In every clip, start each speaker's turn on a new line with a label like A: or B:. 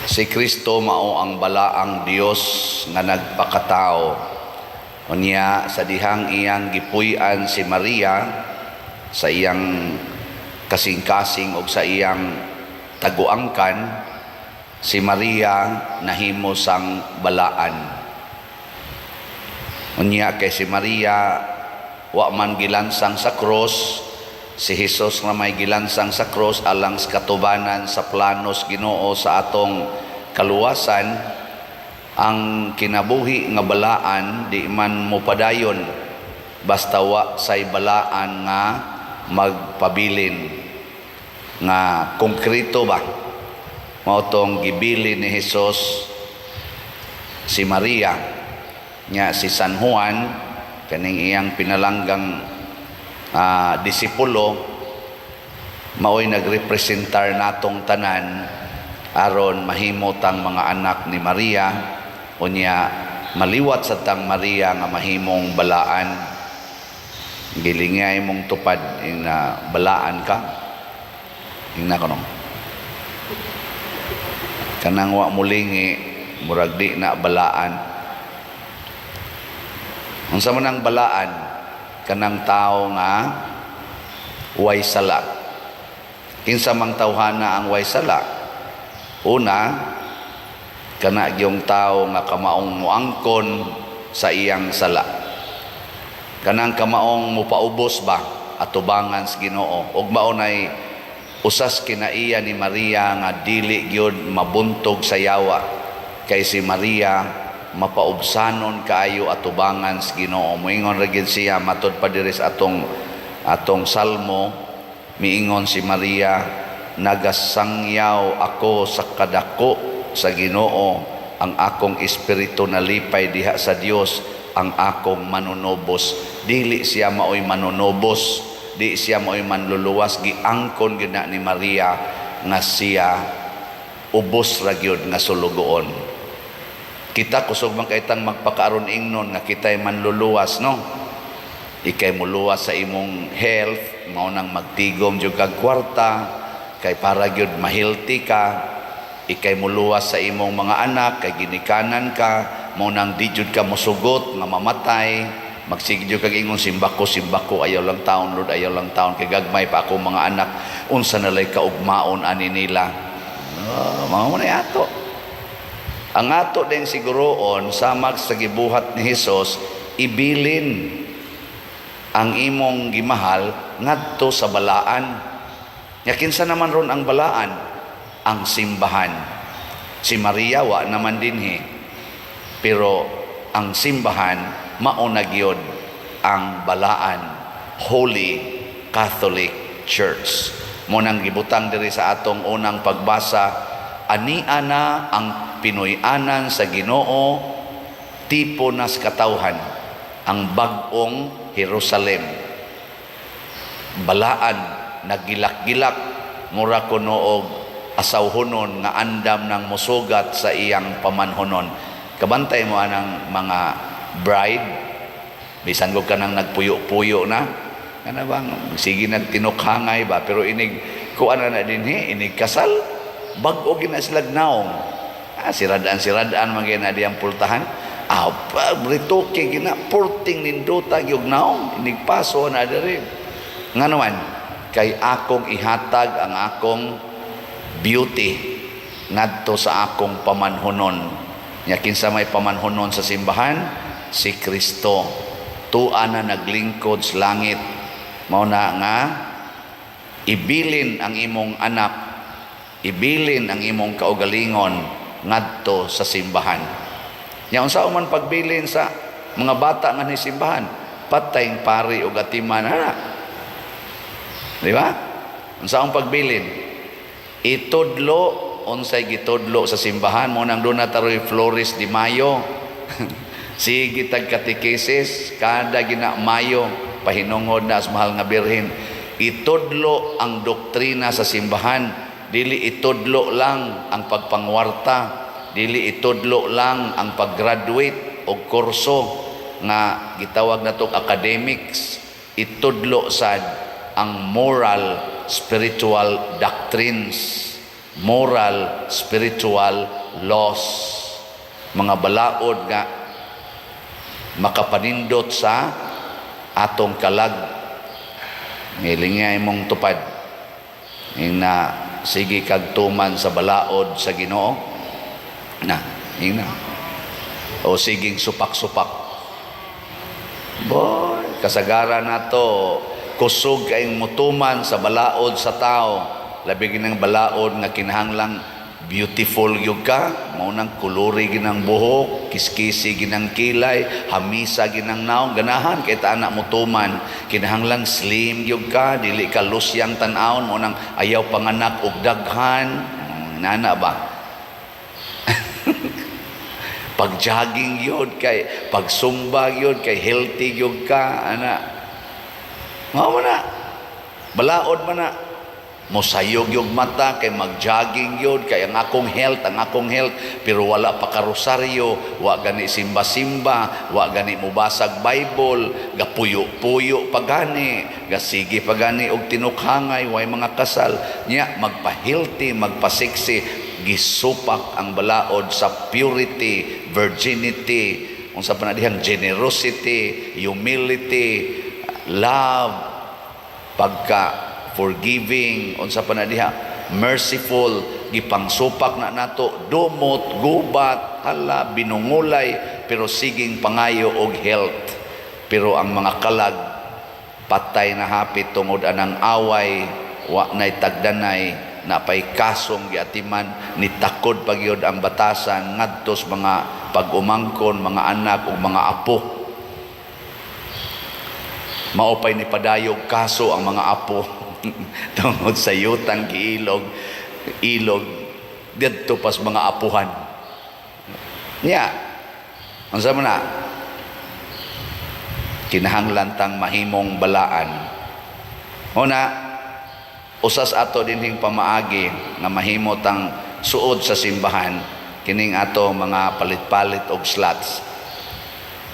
A: Si Kristo mao ang balaang Dios nga nagpakatao. Unya sa dihang iyang gipuy-an si Maria sa iyang kasing-kasing og sa iyang taguangkan, si Maria nahimo sang balaan. Unya kay si Maria wa man gilansang sa cross, si Jesus nga may gilansang sa cross alang sa katubanan sa planos Ginoo sa atong kaluwasan. Ang kinabuhi nga balaan di man mopadayon basta wa say balaan nga magpabilin nga konkreto ba. Mao tong gibilin ni Jesus si Maria nya. Si San Juan, kaning iyang pinalanggang disipulo, maoy nagrepresentar natong tanan aron mahimo tang mga anak ni Maria. Unya maliwat sa tang Maria nga mahimong balaan. Gilingay mong tupad ina, balaan ka ingna kono. Kanang wa mulingi, murag di na balaan. Unsa man ang balaan? Kanang tao nga way sala. Kinsa mang tawhana ang way sala? Una, kana gyung tao nga kamaong muangkon sa iyang sala, kanang kamaong mupaubos ba atubangan sa Ginoo, ug mao nay usas kinaiya ni Maria nga dili gyud mabuntog sa yawa, kay si Maria mapaubsanon kaayo atubangan sa Ginoo. Moingon ra gyud siya, matud pa diri sa atong salmo, miingon si Maria, "Nagasangyaw ako sa kadako sa Ginoo, ang akong espiritu nalipay diha sa Dios ang akong manunubos." Dili siya maoy manunubos, di siya maoy manluluwas, giangkon gyud na ni Maria nga siya ubos ra gyud nga sulugoon. Kita kusog man kay tang magpakaaron ingnon nga kita'y manluluwas, no? Ikay muluwas sa imong health, mao nang magtigom jud kag kwarta kay para gyud ma-healthy ka. Ikay muluwas sa imong mga anak kay ginikanan ka, mao nang di jud ka mosugot nga mamatay. Magsige jud kag ingon, "Simbako, simbako, ayaw lang taon, Lord, ayaw lang taon kay gagmay pa ako mga anak, unsa na lay kaugmaon ani nila." Oh, mao na ato. Ang ato din siguroon, samag sa gibuhat ni Hesus, ibilin ang imong gimahal ngadto sa balaan. Nya kinsa naman ron ang balaan? Ang simbahan. Si Maria wa naman dinhi. Pero ang simbahan mao na gyud ang balaan, Holy Catholic Church. Mao nang gibutang diri sa atong unang pagbasa, ania na ang pinuy-anan sa Ginoo, tipo nas katawhan, ang bag-ong Jerusalem. Balaan, nagilak-gilak, mura kuno og asawhonon nga andam ng musugat sa iyang pamanhonon. Kabantay mo anang mga bride, bisan ko kanang nagpuyo-puyo na, kana bang sige nagtinukhangay ba, pero inig kuan na dinhi, inig kasal, bag-o gina sila naong. Ah, siradaan siradaan man gyud na diyang pultahan. Ah, retoke gina porting nindota gyud naong inig paso na diri. Ngano man kay akong ihatag ang akong beauty ngadto sa akong pamanhonon. Nya kinsa may pamanhonon sa simbahan? Si Kristo. Tua na naglingkod sa langit. Mao na nga ibilin ang imong anak, ibilin ang imong kaugalingon ngadto sa simbahan. Nya unsa man pagbilin sa mga bata nga ni simbahan? Patayng pari og atiman ana. Di ba? Unsa ang pagbilin? Itudlo unsay gitudlo sa simbahan. Mao nang duna taroy Flores de Mayo. Sige tag katekesis kada gina Mayo, pahinungod na sa mahal nga Birhen. Itudlo ang doktrina sa simbahan, dili itudlo lang ang pagpangwarta, dili itudlo lang ang paggraduate og kurso nga gitawag natong academics. Itudlo sad ang moral spiritual doctrines. Moral, spiritual loss. Mga balaod nga makapanindot sa atong kalag. Ngilingay mong tupad. Ing na sige kag tuman sa balaod sa Ginoo. Na, ing na. O siging supak-supak. Boy, kasagaran nato kusog kayong mutuman sa balaod sa tao. Labi ginang balaod nga kinahanglang beautiful gyud ka, mao nang kuluri ginang buhok, kiskisi ginang kilay, hamisa ginang naong, ganahan kay ta ana mutuman. Kinahanglang slim gyud ka, dili ka lusyang tan-awon, mao nang ayaw panganak og daghan. Nana ba? Pag-jogging yun, kay pagsumba yun, kay healthy yun ka, ana. Mao man na. Balaod man na. Mosayog yung mata kay mag-jogging yun, kay ang akong health, ang akong health, pero wala pa karosaryo, wa gani simba-simba, wa gani mubasag Bible, gapuyo-puyo pa gani, gasige pa gani og tinukhangay, way mga kasal, nya magpa-healthy, magpa-sexy, gisupak ang balaod sa purity, virginity, unsa pa na dihang generosity, humility, love, pagka forgiving, unsa pa na diha, merciful, gipangsupak na nato dumot, gubat, hala, binungulay, pero siging pangayo og health. Pero ang mga kalag patay na hapit tungod anang away, wa nay tagdanay, napay kasong giatiman, ni takod pagyod ang batasan ngadto sa mga pag-umangkon, mga anak ug mga apo. Maupay ni padayog kaso ang mga apo tungod sa yutang giilog ilog didto pas mga apuhan niya. Unsa man na kinahanglan tang mahimong balaan? Una, usas ato dinhing pamaagi nga mahimo tang suod sa simbahan kining ato mga palit-palit og slots.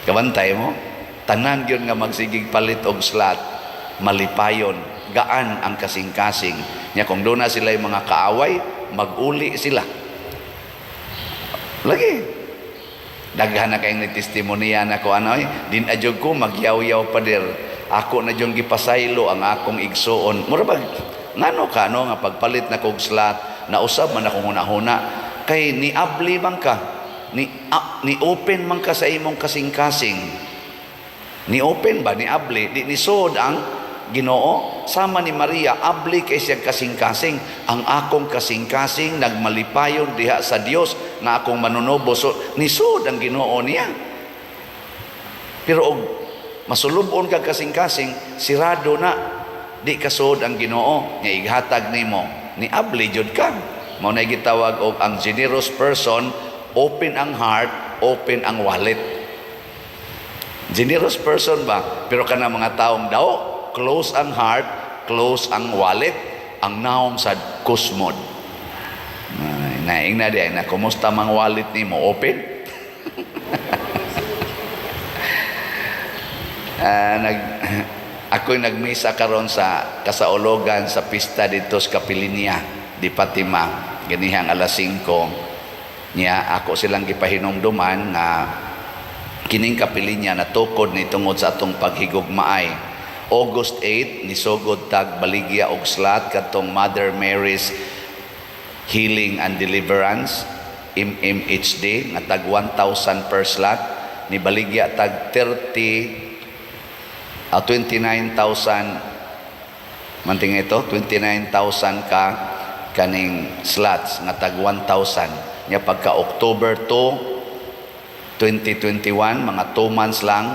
A: Kabantay mo, tanan gyud nga magsigig palit og slot, malipayon, gaan ang kasing-kasing. Nya kung doon na sila yung mga kaaway, mag-uli sila. Lagi. Daghan na kayong testimonya na ko ano eh, din adyog ko magyaw-yaw pader. Ako na jud gipasaylo ang akong igsuon. Mura bag ngano ka no nga pagpalit na kog slot, nausab man akong hunahuna kay ni abli man ka, ni open man ka sa imong kasing-kasing. Ni open ba, ni abli, di ni suod ang Ginoo. Sama ni Maria, abli kay siya kasing-kasing. Ang akong kasing-kasing nagmalipayon diha sa Dios nga akong manunubo. So nisuod ang Ginoo niya. Pero og masulubon ka kasing-kasing, sirado na, di kasuod ang Ginoo nga ighatag nimo. Ni abli jud ka. Mao na gitawag og ang generous person, open ang heart, open ang wallet. Generous person ba? Pero kana mga taong daw, close ang heart, close ang wallet, ang naong sa kusmod. Ay, naing na di na, kumusta mang wallet nimo? Open? Ako'y nagmisa karon sa kasaologan sa pista dito sa Kapilinya di Fatima ganihang alas 5. Niya ako silang gipahinumduman nga kining kapilinya natukod ni tungod sa atong paghigugmaay. August 8 nisugod tag baligya og slot katong Mother Mary's Healing and Deliverance, MMHD, nga tag 1,000 per slot. Ni baligya tag 30 29,000 manting ito, 29,000 ka kaning slots nga tag 1,000 nya. Pagka October 2, 2021, mga 2 months lang,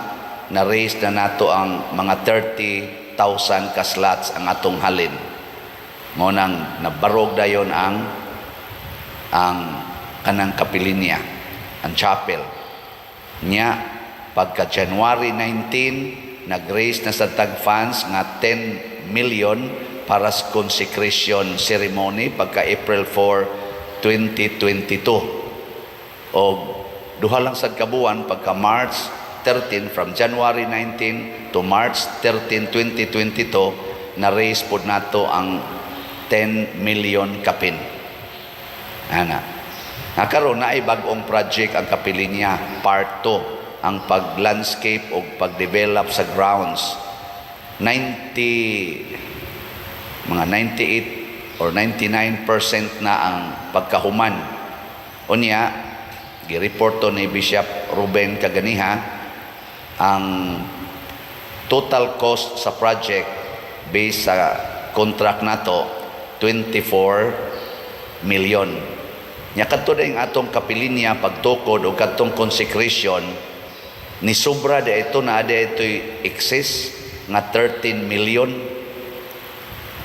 A: na raise na nato ang mga 30,000 ka slots ang atong halin. Mo nang nabarog dayon ang kanang kapilinya, ang chapel nya. Pagka January 19, nag-raise na sa tag funds nga 10 million para sa consecration ceremony pagka April 4, 2022. O duha lang sad kabuan, pagka March 13, from January 19 to March 13, 2022, na raise pod nato ang 10 million kapin. Ana. Nga karon naay bag-ong project ang kapilinya, part 2, ang pag-landscape o pag-develop sa grounds. 90, mga 98 or 99% na ang pagkahuman. Unya, gireporto ni Bishop Ruben kaganiha, ang total cost sa project based sa contract nato, 24 million. Nya kadto na yung atong kapilinya pagtukod o kadtong consecration ni sobra de ito na ada ito'y excess nga 13 million.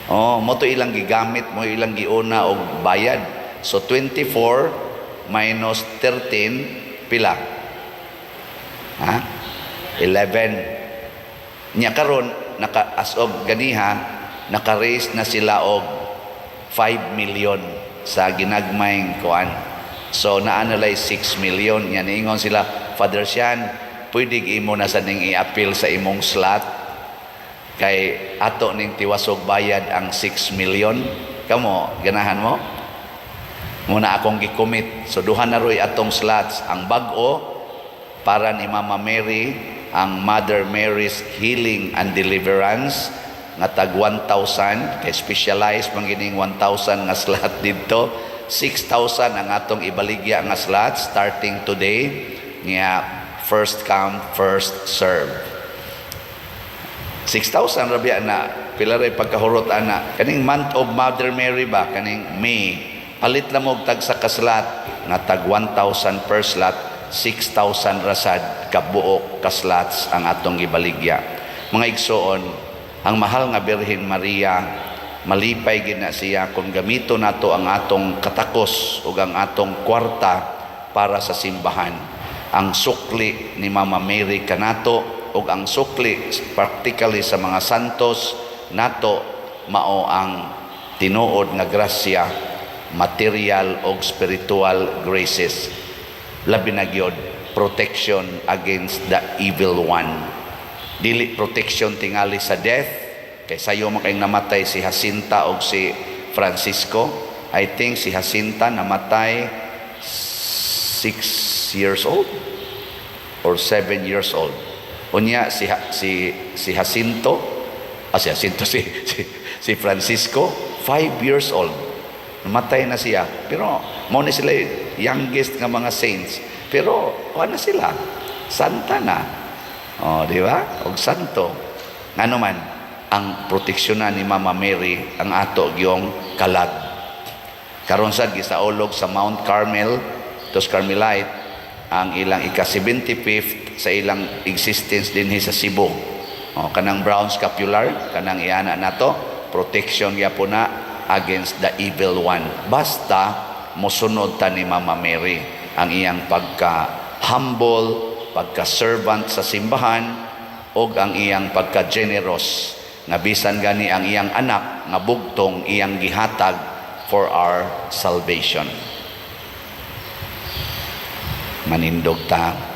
A: Oh, mao to ilang gigamit, mao ilang giuna og bayad. So 24 minus 13, pila? Ha? 11. Nya karon naka as of ganiha naka-raise na sila og 5 million sa ginagmayng kuan. So naa na lay 6 million. Nya niingon sila, "Father Sean, pwede imo na sa ning i-appeal sa imong slot kay ato ning tiwasog bayad ang 6 million." Kamo, ganahan mo? Muna akong gi-commit. So duha na roy atong slots. Ang bag-o para ni Mama Mary, ang Mother Mary's Healing and Deliverance nga tag 1,000 kay specialized man gining 1,000 nga slot didto. 6,000 ang atong ibaligya nga slot starting today nga first come, first serve. 6,000 ra biya na. Pila ray pagkahurot ana kaning month of Mother Mary ba, kaning May? Palit lang mo og tag sa ka-slot nga tag 1,000 per slot, 6,000 rasad kabuok ka slots ang atong gibaligya. Mga igsoon, ang mahal nga Birhen Maria, malipay gid na siya kung gamito nato ang atong katakos ug ang atong kwarta para sa simbahan. Ang sukli ni Mama Mary kanato ug ang sukli practically sa mga santos nato mao ang tinuod nga grasya, material og spiritual graces, labi na gyud protection against the evil one. Dili protection tingali sa death kay sayo man kayong namatay si Jacinta og si Francisco. I think si Jacinta namatay 6 years old or 7 years old. Unya si Jacinto, si Jacinto, si Francisco, 5 years old namatay na siya. Pero mao ni sila youngest nga mga saints, pero kuha na sila, santa na. Oh, di ba? Og santo. Ngano man ang proteksyonan ni Mama Mary ang ato gyong kalag. Karon sad gisaulog sa Mount Carmel, tos Carmelite, ang ilang ika-75th sa ilang existence dinhi sa Cebu. Oh, kanang brown scapular, kanang iana nato, protection gyapon na against the evil one. Basta mosunod ta ni Mama Mary ang iyang pagka humble, pagka-servant sa simbahan ug ang iyang pagka-generous nga bisan gani ang iyang anak nga bugtong iyang gihatag for our salvation. Manindog ta.